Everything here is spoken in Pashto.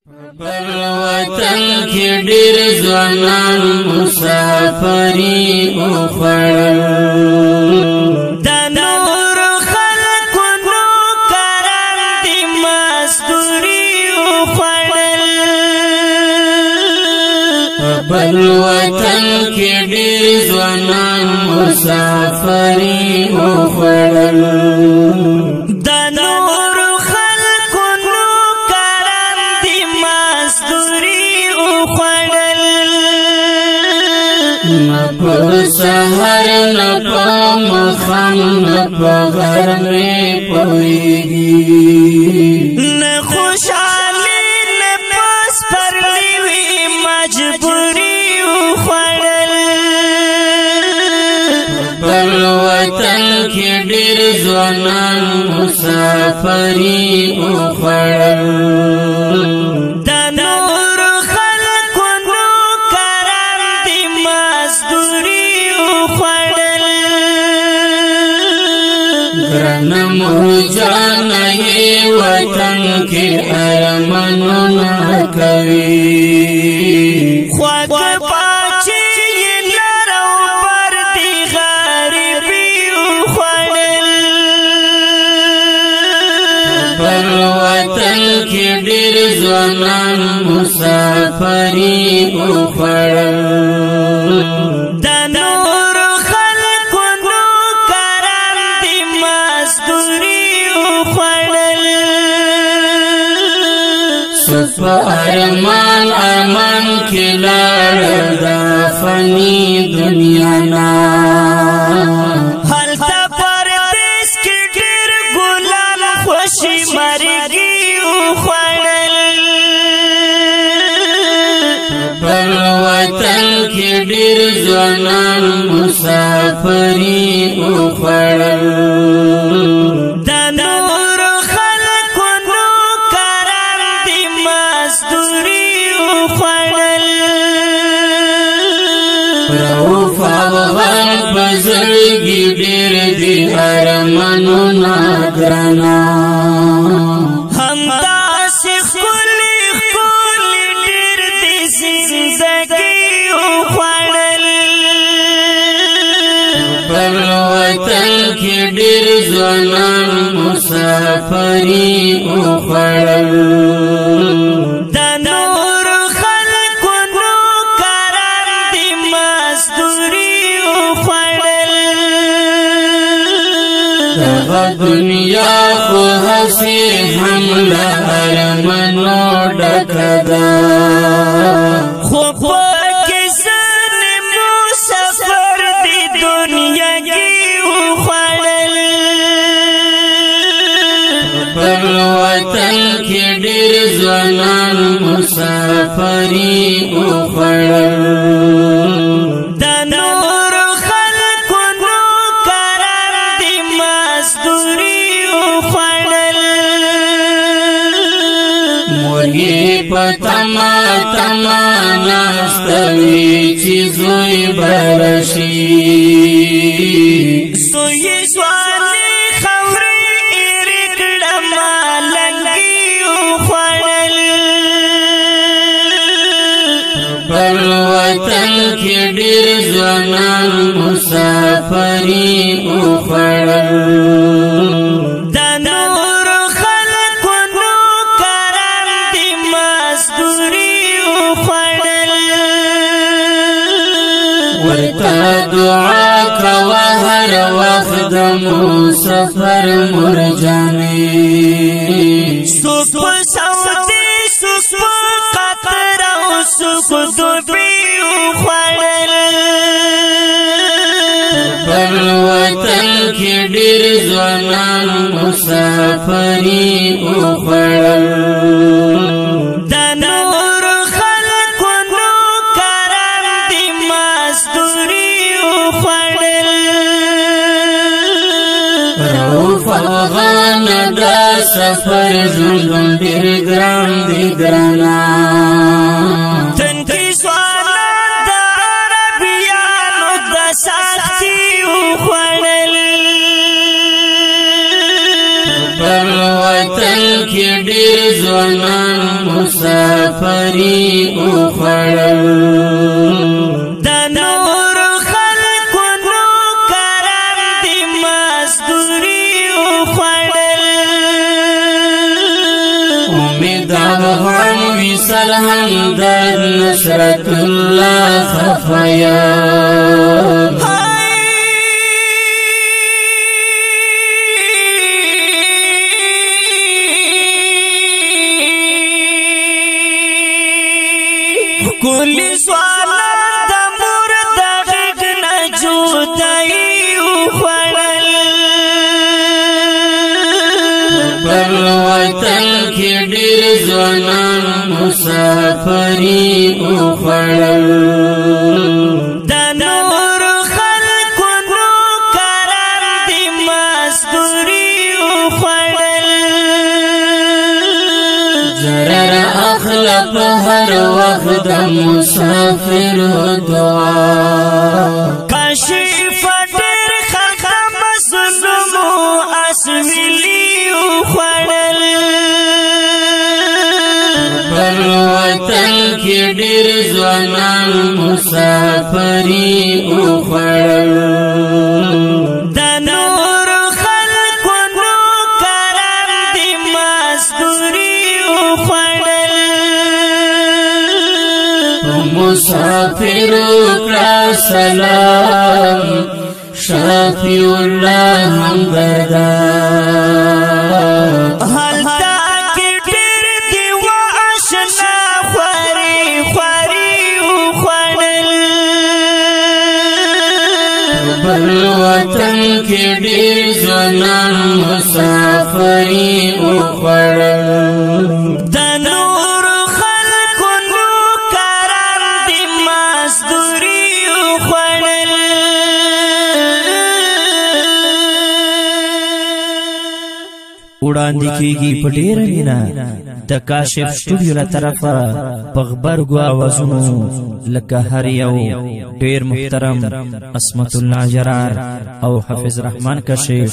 بل وطن کې ډېر ځوانان مسافري وخوړل. د نور خلکو نوکران دي مزدوري وخوړل. بل وطن کې ډېر ځوانان مسافري وخوړل. د نور خلکو نوکران دي مزدوري وخوړل. نه په سحر، نه په ماښام، نه په غرمې پوهېږي. نه خوشحالي، نه په سپرلي وي مجبوري وخوړل. بل وطن کې ډېر ځوانان مسافري وخوړل. د نور خلکو نوکران دي مزدوري وخوړل. ګرانه مرجانه یې وطن کې ارمانونه کوي. خواږه پاچې یې لر او بر دي غریبي وخوړل. بل وطن کې ډېر ځوانان مسافري وخوړل. د نور خلکو نوکران دي مزدوري وخوړل. څوک په ارمان ارمان کې لاړل د فني دنیا نه. هلته پردیس کې ډېر ګلان خوشي مرګي وخوړل. بل وطن کې ډېر ځوانان مسافري وخوړل. د نور خلکو نوکران دي مزدوري وخوړل. رؤف افغان په زړګي ډېر دي ارمانونه ګرانه. همداسې ښکلي ښکلي ډېر دي زندګي وخوړل. بل وطن کې ډېر ځوانان مسافري وخوړل. د نور خلکو نوکران دي مزدوري وخوړل. دغه دنیا خو هسې هم له ارمانو ډکه ده. خو پکې ځینې مسافر دي دنیاګي وخوړل. بل وطن کې ډېر ځوانان مسافري وخوړل. د نور خلکو نوکران دي مزدوري وخوړل. مور یې په تمه تمه ناسته وي چې زوی به راشي. زوی ځواني خاورې ایرې کړه مالنګي وخوړل. بل وطن کې ډېر ځوانان مسافري وخوړل. د نور خلکو نوکران دي مزدوري وخوړل. ورته دعا کوه هر وخت د مسافر مرجانې. څوک په سعودي، څوک په قطر او څوک دوبۍ وخوړل. بل وطن کې ډېر ځوانان مسافري وخوړل. د نور خلکو نوکران دي مزدوري وخوړل. رؤف افغان دا سفر ژوند ډېر ګران دی ګرانه. تنکي ځوانان د عربیانو د سختي وخوړل. بل وطن کې ډېر ځوانان مسافر مسافری وخوړل. د نور خلکو نوکران دي مزدوري وخوړل. امید افغان وصال همدرد نصرت الله خفیا. کلی ځوانان د مور د غېږ نه جدایي وخوړل. پر وطن کې ډېر ځوانان مسافري وخوړل. د نور خلکو نوکران دي مزدوري وخوړل. جرر اخله په هر وخت د مسافر دعا. کشف ډېر خلک مظلومو اسویلي وخوړل. پر وطن کې ډېر ځوانان مسافري وخوړل. د نور خلکو نوکران دي مزدوري وخوړل. مسافر کړه سلام شفیع الله همدردا. هلته کې ډېر دي واشنا خواري خواري وخوړل. بل وطن کې ډېر ځوانان مسافري وخوړل. د نور خلکو نوکران دي مزدوري وخوړل. وړاندې کیږي په ډیره مینه د کاشف سټوډیو له طرفه په غبرګو اوازونو لکه هر یو ډیر محترم عصمت الله جرار او حافظ رحمان کشف.